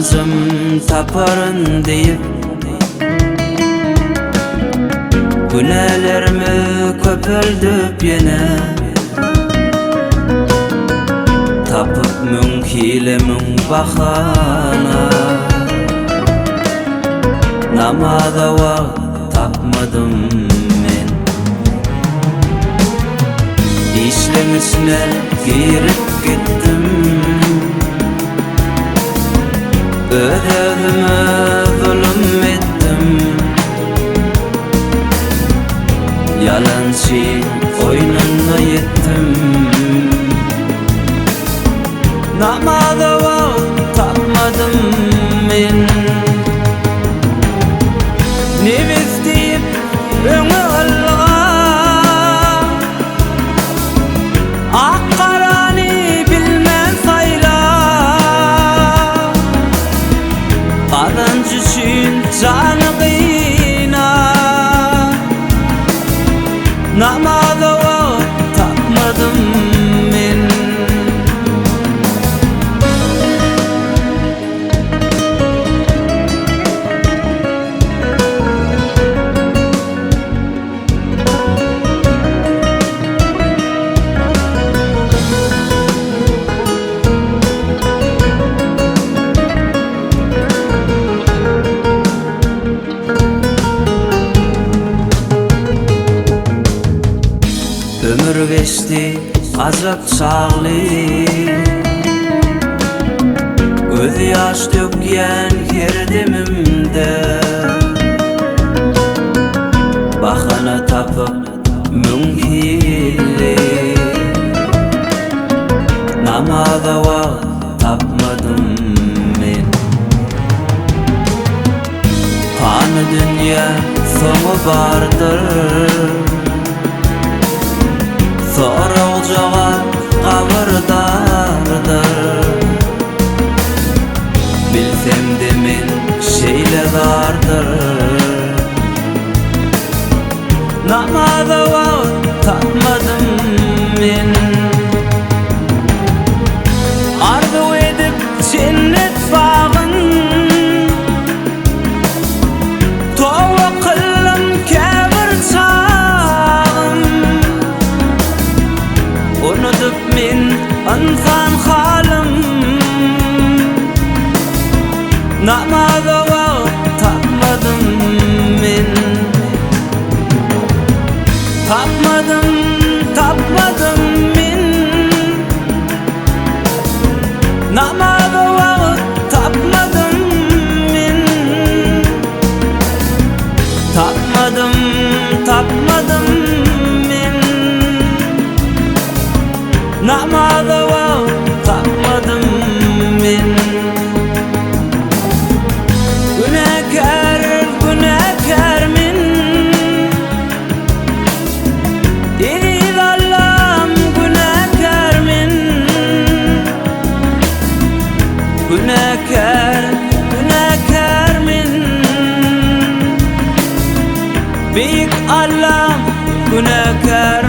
Gazanjym taparyn diýip Günälerimi köpeldip ýene Tapyp müň hile müň bahana Namaza wagt tapmadym men Işleň içine girip gitdim Öz-özüme zulum etdim Ýalançy goýnunda ýetdim Namaza wagt tapmadym men Nebis diýip öňe ylgap Ak-garany bilmän saýlap Gazanç üçin jany gynap Namaza wagt tapmadym men. Ömür geçdi ajap çagly Göz ýaş dökýän her demimde Bahana tapyp müň hili Namaza wagt tapmadym men Pany dünýä soňy bardyr Sorag-jogap gabyr dardyr Bilsemde men şeýle zardyr Namaza wagt tapmadym men Arzuw edip jennet bagyn Toba kyldym käbir çagym Unudyp men ynsan halym Namaza wagt tapmadym men Tapmadym, tapmadym men Namaza wagt tapmadym men Tapmadym, tapmadym men Namaza wagt tapmadym men Günäkär, günäkär men Eziz Allam günäkär men Günäkär, günäkär men Beýik Allam günäkär.